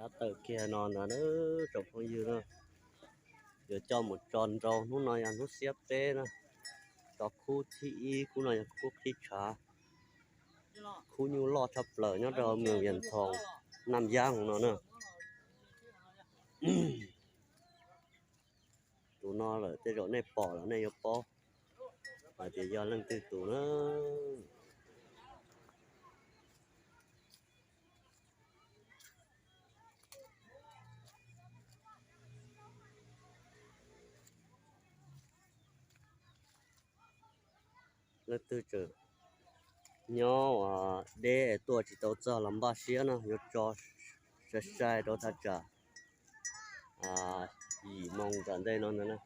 Rov tawm kiag no ntag na, tsoom phooj ywg na, yuav coj mus tso nrau. Hnub no yog hnub xiab peb na, tso khub thib ib, khub no yog khub qhib tshav, khub nyuj loj tshaj plaws nyob rau Moos Vias Thoos, Nam Yaj no na. Tus no lawm tej zaum nej pom los nej yuav paub hais tias yog leej twg tus na. Leej twg tseem nyob uas deb es tuaj tsis tau txog los npaj siab no, yuav tso sai sai rau thaj tsam yim moo tom ntej no ntag na.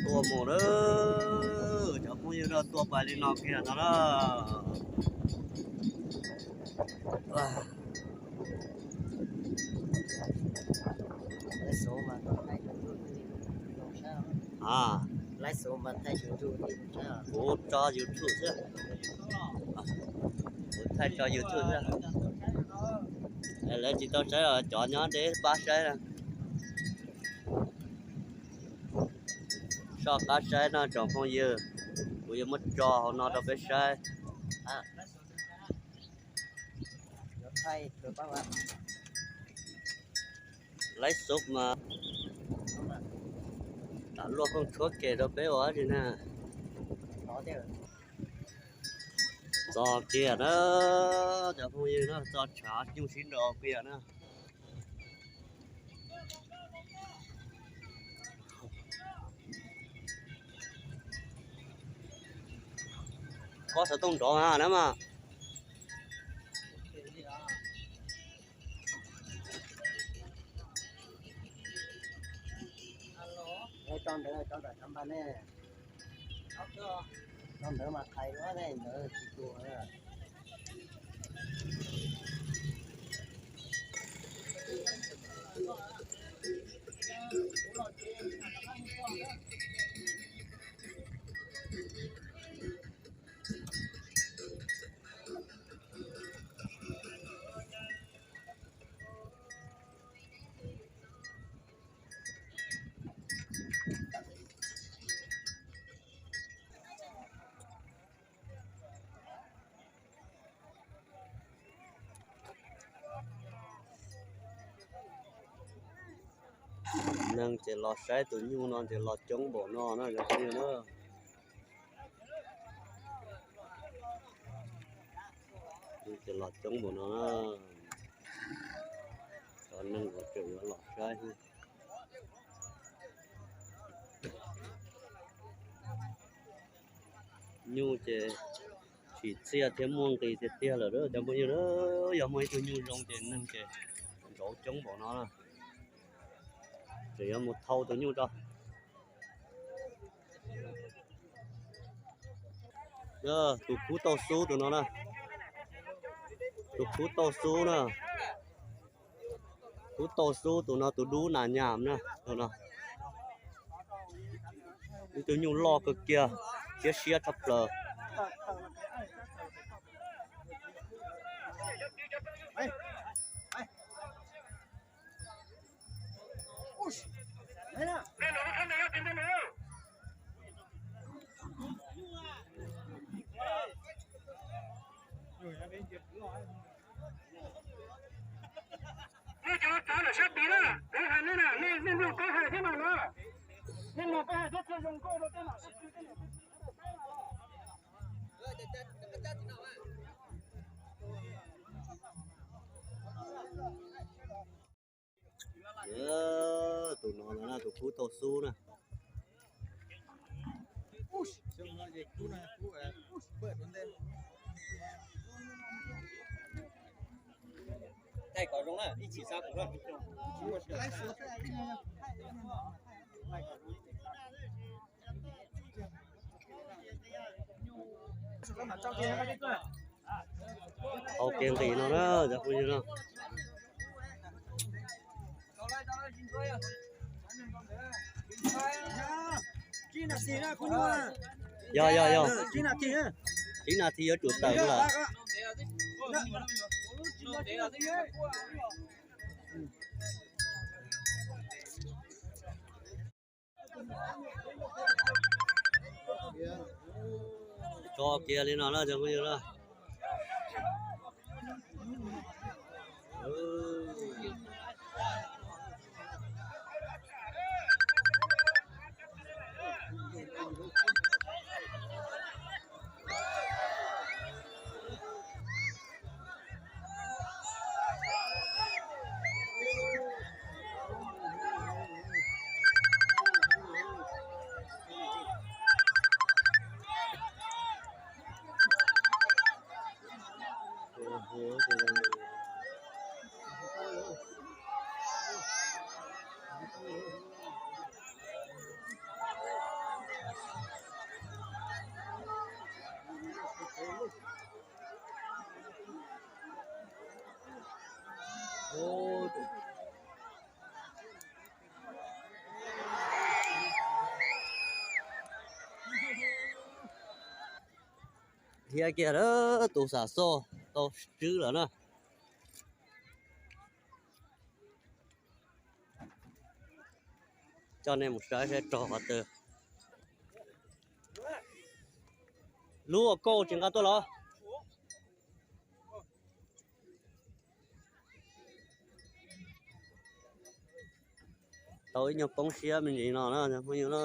Tuaj mus lawm, cov phooj ywg na, tuaj pais li no kiag no na. Kuv tso YouTube xwb, kuv thaij tso YouTube xwb. Lawv tsis tau saib los cov nyob deb pab saib na. Soj qab saib no tsoom phooj ywg, kuv yuav muab tso hauv no rau peb saib. Laib xub mas, tam luaj kooj tshuab ke rau peb ua dab tsi na. Txog kiag na, cov phooj ywg na, txog tshav nyuj sib nraus kiag na. Koj xov tooj nrov na mas. Tso ntawd, tso ntawm cov npas ne. Tso ntawd mas qhais ua ne, ntawd tsis tuag. Neeg ces los saib tus nyuj no ces los coob npaum no na cov phooj ywg na. Ces los coob npaum no na, cov neeg uas tseem yuav los saib. Nyuj ces tsim txiaj thiab muaj nqis tiag tiag lawm cov phooj ywg. Yog muaj ib tug nyuj zoo ces neeg ces nrauv coob npaum no na. Tseem yuav mus thau tus nyuj tso. Tus khub tauj xub tus no na. Tus khub tauj xub na. Khub tauj xub tus no tus dub nas nyas na. Ib tug nyuj loj kawg kiag, siab siab tshaj plaws. Nej cov txav lawm sab tid na, kuv hais nej na, nej mloog peb hais thiab mas na. Nej mloog peb hais thiab txhua zoo nkauj rau tej mam sib tw tej mam. Tus no na, tus khub tauj xub na. Hau kev nqis no na cov phooj ywg no. Yog yog yog, tsib nas this yuav tsum tawm lawm. Tso kiag li no na cov phooj ywg na. Dhia kiag lawm, tus xam xoj tau tswb lawm na. Coj nej mus saib saib rog qhov twg. Lub ua kauj tsis nqa tuaj los. Tau ib nyuag poob siab me ntsis no na phooj ywg na.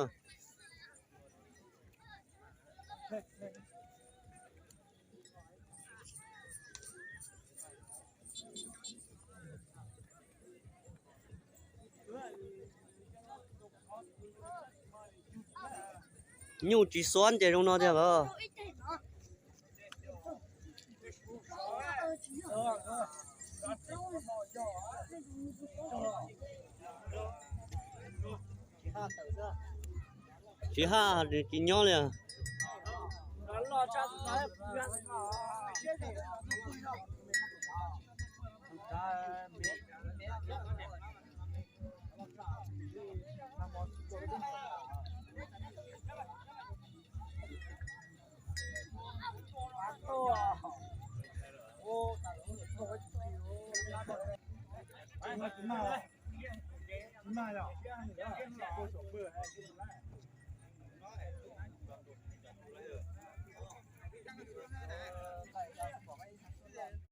Nyuj tsis xuab ces zoo no tiag los. Tsis haj, tsis nyob li.